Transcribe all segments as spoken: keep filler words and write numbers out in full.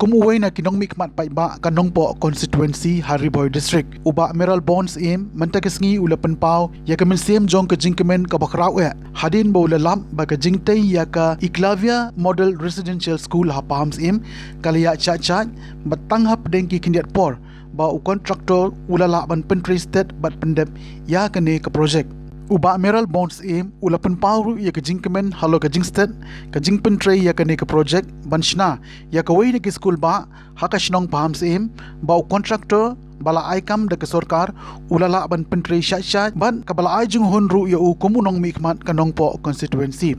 Kum uwei na ki nongmihkhmat paidbah ka Nongpoh constituency ha Ri Bhoi District, u Bah Mayralborn Syiem mynta ka sngi u la pynpaw ïa ka mynsiem jong ka jingkmen kaba khraw eh hadien ba u la lap ba ka jingtei ïa ka Eklavya Model Residential School ha Pahamsyiem ka la ïaid shah shah, bad tang hapdeng ki khyndiat por ba u contractor u la lah ban pyntrei sted bad pyndep ïa kane ka project. U Bah Mayralborn Syiem u la pynpaw ruh ïa ka jingkmen halor ka jingsted ka jingpyntrei ïa kane ka project ban shna ïa kawei na ki skul bah ha ka shnong Pahamsyiem, ba u contractor ba la ai kam da ka sorkar u la lah ban pyntrei shah shah, bad kaba la ai jinghun ruh ïa u kum u nongmihkhmat ka Nongpoh constituency.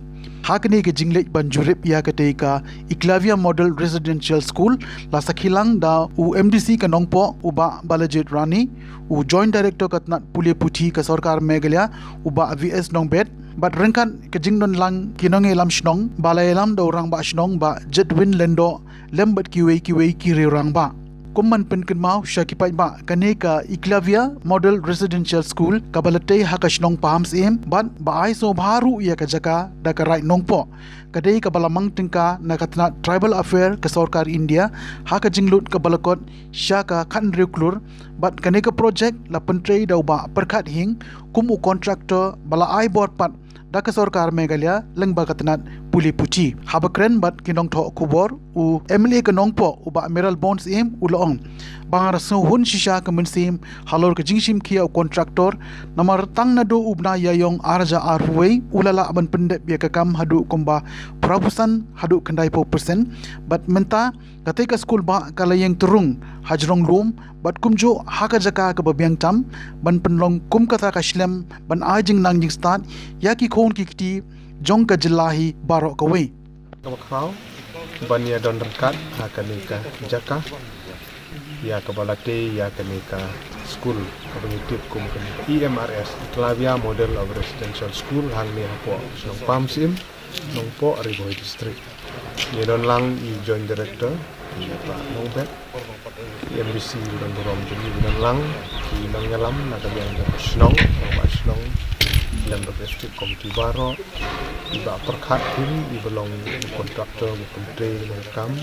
Ha kane ka jingleit ban jurip ïa katei ka Eklavya Model Residential School, la sakhi lang da u M D C ka Nongpoh u Bah Balajied Rani, u Joint Director ka tnat pule puthi ka sorkar Meghalaya u Bah V S Nongbet, bad ryngkat ka jingdon lang ki nongïalam shnong ba la ïalam da u Rangbah Shnong Bah Jedwin Lyngdoh lem bad kiwei kiwei ki riew rangbah. Kum ban pynkynmaw sha ki paidbah, kane ka Eklavya Model Residential School kaba la tei ha ka shnong Pahamsyiem bad ba ai sngewbha ruh ïa ka jaka da ka Raid Nongpoh, ka dei kaba la mang tyngka na ka tnat Tribal Affair ka sorkar India ha ka jinglut kaba la kot sha ka khathynriew klur, bad kane ka project la pyntrei da u Bah Pyrkhat Hing kum u contractor ba la ai bor pat da ka sorkar Meghalaya lyngba ka tnat pule puthi. Haba kren bad ki nongthoh khubor, u M L A ka Nongpoh u Bah Mayralborn Syiem u la ong ba nga la sngewhun shisha ka mynsiem halor ka jingshim khia u contractor, namar tang naduh u bnai Ïaïong ar hajar arphew wei u la lah ban pyndep ïa ka kam haduh kumba phra phew san haduh khyndai phew percent, bad mynta katei ka skul bah ka la ïeng tyrung ha jrong lum, bad kumjuh ha ka jaka kaba biang tam, ban pynlong kum kata ka shlem ban ai jingnang jingstad ïa ki khun ki kti jong ka jylla hi baroh kawei. Kaba khraw ban ïa don ryngkat ha kane ka jaka ïa kaba la tei ïa kane ka skul kaba ngi tip kum kane ka E M R S, Eklavya Model of Residential School, hangne hapoh shnong Pahamsyiem, Nongpoh, Ri Bhoi District. Ngi don lang i Joint Director, i Bah Nongbet, i M D C, i don burom jong ngi, ngi don lang ki nongïalam na ka liang jong ka shnong, rangbah shnong, lem bad ka Executive Committee baroh, i Bah Pyrkhat Hing, iba long i contractor ba pyntrei ïa ka kam.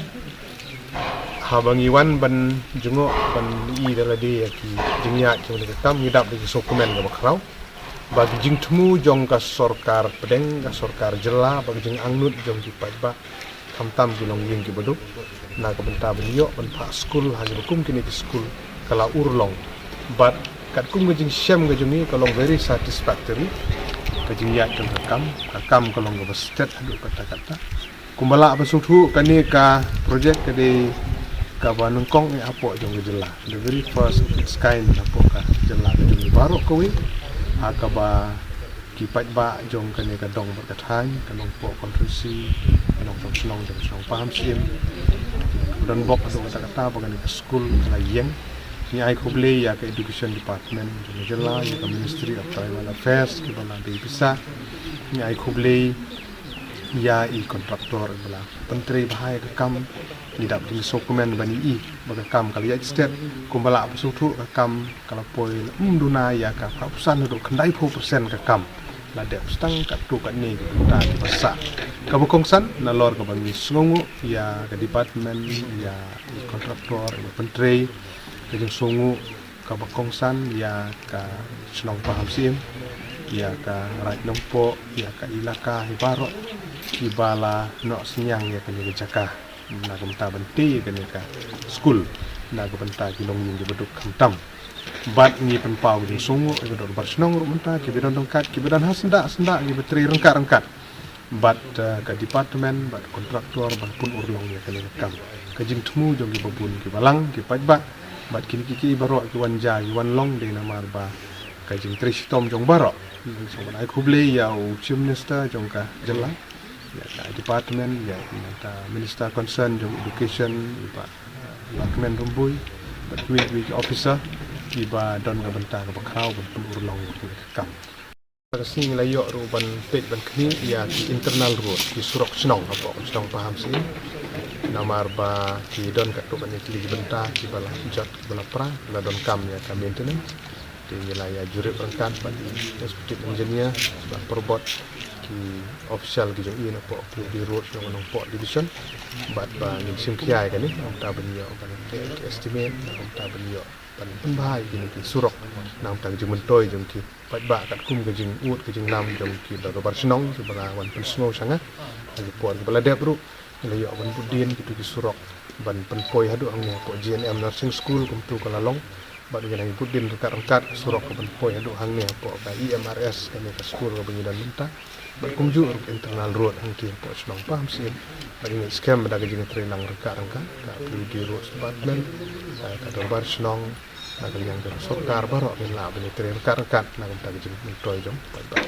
Haba ngi wan ban jngoh ban ïohi da lade ïa ki jingïaid jong ka kam, ngi dap da ki sngewkmen kaba khraw ba ki jingthmu jong ka sorkar pdeng, ka sorkar jylla, ba ki jingangnud jong ki paidbah, khamtam ki longïing kiba duk, na ka bynta ban ïoh ban phah skul ha kiba kum kine ki skul ka la urlong. Bad katkum ka jingshem ka jong ngi ka long very satisfactory ka jingïaid jong ka kam, ka kam ka long kaba stet haduh katta katta. Kumba lah ba sngewthuh, kane ka project ka dei kaba nyngkong eh hapoh jong ka jylla, the very first of its kind hapoh ka jylla ka jong ngi baroh kawei, ha kaba ki paidbah jong kane ka dong bad ka thaiñ, ka Nongpoh constituency, ka Nongpoh shnong jong ka shnong Pahamsyiem, don bok haduh katta katta ba kane ka skul ka la ïeng. Ngi ai khublei ïa ka Education Department jong ka jylla, ïa ka Ministry of Tribal Affairs kiba la dei pisa. Ngi ai khublei ïa i contractor ba la pyntrei bha ïa ka kam. Ngi dap da ki sngewkmen ban ïohi ba ka kam ka la ïaid stet, kumba lah ba sngewthuh ka kam ka la poi, la ym duna ïa ka phra phew san haduh khyndai phew percent ka kam. La dep tang katto katne ki bynta kiba sah. Kaba kongsan, nalor kaba ngi sngewnguh ïa ka department, ïa i contractor, ïa i pyntrei, ka jingsngewnguh kaba kongsan ïa ka shnong Pahamsyiem, ïa ka Raid Nongpoh, ïa ka ilaka hi baroh kiba la noh synñiang ïa kane ka jaka na ka bynta ban tei ïa kane ka skul, na ka bynta ki longïing kiba duk khamtam. Bad ngi pynpaw ka jingsngewnguh ïa ka dorbar shnong ruh mynta, kiba don ryngkat, kiba don ha syndah syndah, kiba trei ryngkat ryngkat. Bad, eh, ka department, bad contractor, ban pynurlong ïa kane ka kam. Ka jingthmu jong kiba bun kiba lang, ki paidbah, bad kine kiei kiei baroh ki wan jia, ki wan long, dei namar ba ka jingtrei shitom jong baroh. Ngi sngewbha ban ai khublei ïa u Chief Minister jong ka jylla, ïa ka department, ïa i nangta Minister concern jong Education, i Bah, eh, Lahkmen Rymbui, bad kiwei kiwei ki officer kiba don ka bynta kaba khraw ban pynurlong ïa kane ka kam. Ka sngi ngi la ïoh ruh ban peit ban khmih ïa ki internal road, ki surok shnong hapoh ka shnong Pahamsyiem. Namar ba ki don katto katne tylli ki bynta kiba la jot, kiba la pra, kiba la donkam ïa ka maintenance. Te ngi la ïa jurip ryngkat bad i executive engineer, Bah Pyrbot, ki official ki jong i na pok ki road jong Nongpoh division. Bad ba ngin shim khia ïa kane, namta ban ïoh ban leh ki estimate, namta ban ïoh ban pynbha ïa kine ki surok, namta ka jingmyntoi jong ki paidbah katkum ka jingud ka jinglam jong ki dorbar shnong kiba la wan pynsngew sha nga. Ha ki por kiba la dep ruh ngi la ïoh ban bud dien kito ki surok ban pynpoi haduh hangne hapoh G N M Nursing School, kumto ka la long. Bad ngi nang bud dien ryngkat ryngkat ka surok ka ban poi haduh hangne hapoh ka E M R S, kane ka skul kaba ngi don mynta. Bad kumjuh ruh internal road hangtei hapoh shnong Pahamsyiem. Bad ngi skhem ba da ka jingtreilang ryngkat ryngkat ka P W D Roads Department, eh, ka dorbar shnong, eh, ka liang jong sorkar baroh ngin lah ban ïatrei ryngkat ryngkat na ka bynta ka jingmyntoi jong paidbah.